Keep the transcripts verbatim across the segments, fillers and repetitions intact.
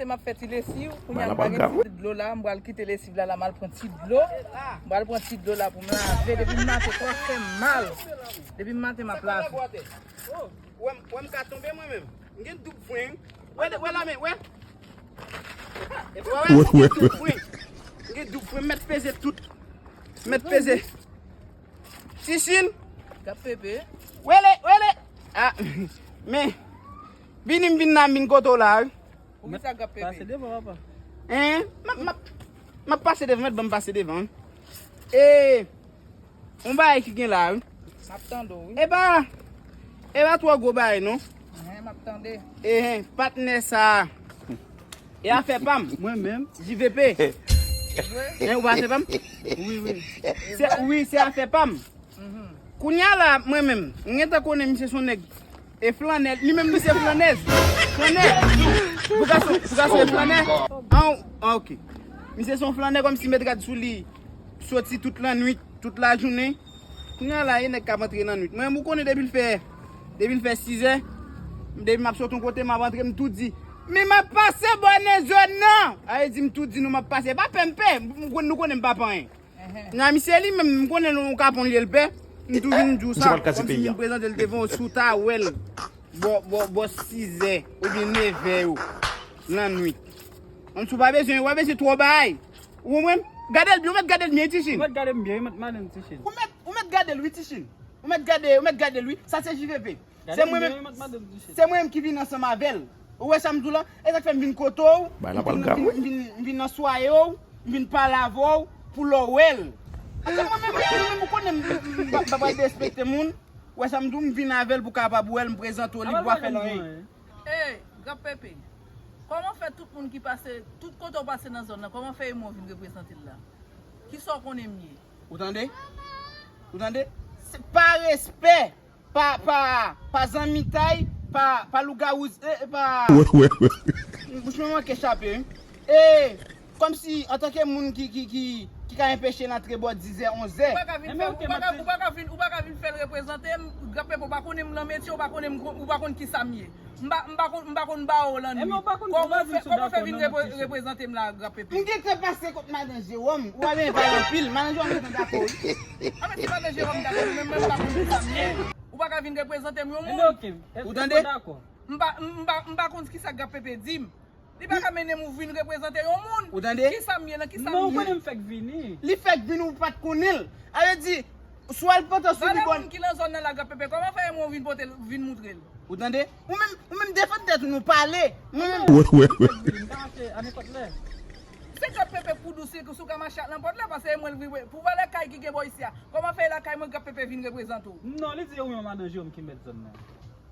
M ap fè ti lesiv, kounye a m pa gen ti dlo la, m pral kite lesiv la la, m al pran ti dlo. M pral pran ti dlo la pou m lave. Depi m maten, kò fè m mal. Depi m maten, m ap lave. Wè m, wè m ka tonbe mwen menm. M gen doub fren. Wè, wè la men, wè. Wè, wè, m gen doub fren. M gen doub fren, m mèt peze tout. M mèt peze. Tichine. Gap pepe. Wele, wele. Ah, men, vini m vin la, m vin kote w la, wi. Poukisa gap pepe? Pase devan, papa. Hein? M ap, m ap, m ap pase devan, mèt ban m pase devan. E, yon bagay ki gen la, wi. M ap tande w, wi. E pa, e pa twò gwo bagay, non. Hein, m ap tande. E, hein, patnè sa. E afè pa m. Mwen menm. J V P. Hein, ou pa afè pa m? Wi, wi. Se, wi, se afè pa m. Kounye a la, mwen menm, m gentan konnen misye se yon nèg e flannè, li menm li se flannèz. Flannè. Pou gason, pou gason e flannè. An, an, ok. Misye se yon flannè kòmsi met rad sou li, soti tout lannwit, tout lajounen. Kounye a la, e nèg k ap antre lannwit. Mwen, ou konnen depi l fè, depi l fè sizè, depi m ap sot yon kote, m ap antre, m tou di, men m ap pase bò nan zòn nan. A, e di m tou di nou m ap pase. E pa pè m pè, m, m, nou konnen m pa pè anyen. Nan misye li menm, m konnen nou ka pon li l pè. M tou vin di w sa, kòmsi m vin prezante l devan w, si w ta wè l bò, bò, bò sizè oubyen nevè yo lannwit. Kòmsi w pa bezwen, w pa bezwen twò bay. Ou konprann? Gade l byen, ou mèt gade l byen, Tichine. Ou mèt gade m byen, wi, mèt madanm Tichine. Ou mèt, ou mèt gade l, wi, Tichine. Ou mèt gade, ou mèt gade l, wi. Sa se J V P. Se mwen menm, se mwen menm ki vin ansanm avè l. Ou wè sa m di w la? E sa k fè m vin kote w, m vin, m vin, m vin nan swaye w, m vin pale avè w pou lè w wè l. Paske mwen menm, mwen menm, ou konnen m, m, m, m pa, m pa pral derespekte moun. Ou wè sa m di w, m vin avè l pou kapab wè l, m prezante w li, pou pa fè l anyen. Ey, Gap Pepe, kòman fè tout moun ki pase, tout kote w pase nan zòn nan, kòman fè e mwen w vin reprezante l la? Kisa w konnen m ye? Ou tande? Ou tande? Se pa respè. Pa, pa, pa zanmitay, pa, pa lougawou, e, e, pa. Wè, wè, wè. Bouch mwen manke chape, wi. E, kòmsi, antanke moun ki, ki, ki, ki ka enpeche l antre bò dizè, onzè. Ou pa ka vin fè, ou pa ka, ou pa ka vin, ou pa ka vin fè l reprezante m, Gap Pepe, ou pa konnen m nan metye, ou pa konnen m, ou pa konn kisa m ye. M pa, m pa konn, m pa konn ba w lannwit. Kòman fè, kòman fè vin repre-, reprezante m la, Gap Pepe? M gentan pase kot madan Jewòm. Ou pa bezwen pale anpil. Madan Jewòm gentan dakò, wi. A, men si madan Jewòm dakò, men mwen m pa konn kisa m ye. Ou pa ka vin reprezante m yon moun. Ou tande? M pa, m pa, m pa konn kisa Gap Pepe di m. Li pa ka mennen m ou vin reprezante yon moun. Ou tande? Kisa m ye la, kisa m ye? Non, ou konnen m fèk vini. Li fèk vini, ou pa t konnen l. A vle di, swa l pote sou li bòn. Moun ki nan zòn nan la, Gap Pepe, kòman fè e mwen w vin pote l, vin moutre l? Ou tande? Ou menm, ou menm defann tèt ou, nou pale. Mwen menm. Wè, wè, wè. M ka mache a nenpòt lè. Se Gap Pepe kou dous, si w ka mache ak nenpòt lè, paske e mwen l vin, pou valè kay ki gen bò isi a. Kòman fè e lakay mwen Gap Pepe vin reprezante w? Non, li di e ou menm madan Jewòm ki mèt zòn nan.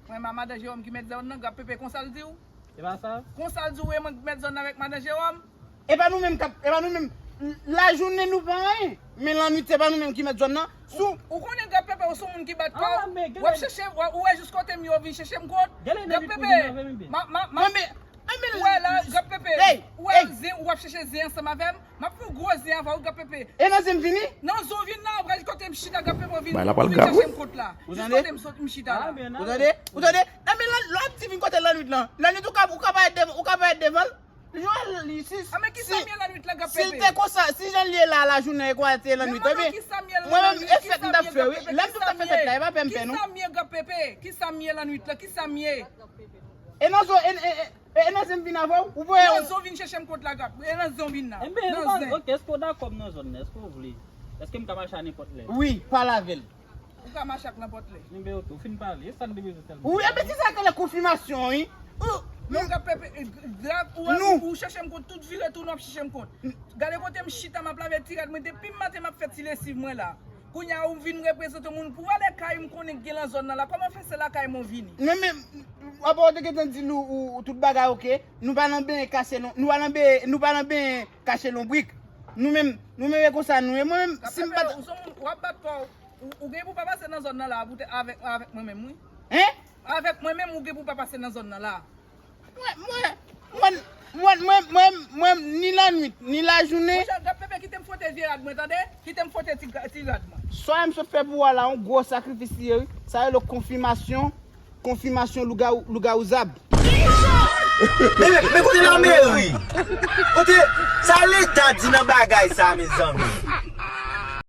Mwen, ma-, madan Jewòm ki mèt zòn nan, Gap Pepe, konsa l di w? E pa sa? Konsa l di w e mwen k mèt zòn nan avèk madan Jewòm? E pa nou menm k ap, e pa nou menm. Lajounen nou pa anyen, men lannwit se pa nou menm ki mèt zòn nan. Sou. Ou konnen Gap Pepe, ou se yon moun ki bat kò w. W ap chèche, w ap, ou wè jis kote m ye, w vin chèche m kot. Gap Pepe. Ma, ma, ma, ou wè la, Gap Pepe. Ou wè zen, w ap chèche zen ansanm avè m. M ap fè yon gwo zen avè w, Gap Pepe. E nan zen m vini? Nan zen w vin la, w pral kote m chita, Gap Pepe, w vin, w vin chèche m kot la. Jis kote m sot, m chita la. Ou tande? Ou tande? Enben, lè w ap di vin kote lannwit lan. Lannwit ou ka, ou ka parèt devan, ou ka parèt devan l. Jwèl li, si, a, men kisa m ye lannwit la, Gap Pepe? Si l te konsa, si jan l ye la, lajounen e kwa te lannwit, ebyen, mwen menm, e fèt m t ap fè, wi. Lè m t ap fè fèt la, e pa pè m pè, non. Kisa m ye, Gap Pepe? Kisa m ye lannwit la? Kisa m ye? E nan zo, e, e, e, e nan zen m vin avè w, ou voye. Nan zen w vin chèche m kot la, Gap. E nan zen w vin la. Enben, nan zen. Ok, èske w dakò m nan zòn nan? Èske w vle? Èske m ka mache a nenpòt lè? Wi, pale avè l. Ou ka mache ak nenpòt lè. Enben, ok, ou fin pale. E sa n te bezwen tèlman. Wi, enben, se sa k rele konfimasyon, wi. Non, Gap Pepe, e, Gap, ou, ou, ou chèche m kot, tout vire tounen w ap chèche m kot. Gade kote m chita, m ap lave ti rad mwen. Depi maten, m ap fè ti lesiv mwen la. Kounye a, ou vin reprezante moun. Pou valè kay m konnen k gen nan zòn nan la. Kòman fè se lakay mwen w vini? Non, men, apa w te gentan di nou, ou, tout bagay ok. Nou pa nan benyen kache lon-, nou pa nan benyen, nou pa nan benyen kache lonbrik. Nou menm, nou menm e konsa nou ye. Mwen menm, si m pa t... Ou se yon moun, w ap bat kò w. Ou, ou gen pou pa pase nan zòn nan la pou te avèk, avèk mwen menm, wi. Hein? Avèk mwen menm, ou gen pou pa pase nan zòn nan la. Mwen, mwen, mwen, mwen, mwen, mwen, ni lannwit, ni lajounen. Monchè, Gap Pepe, kite m fwote vye rad mwen, tande? Kite m fwote ti, ti rad mwen. Sa m sot fè pou w la, yon gwo sakrifis li ye, wi. Sa rele konfimasyon, konfimasyon lougawou, lougawou zab. Men, men, men kote lameri? Kote sa leta di nan bagay sa, mezanmi?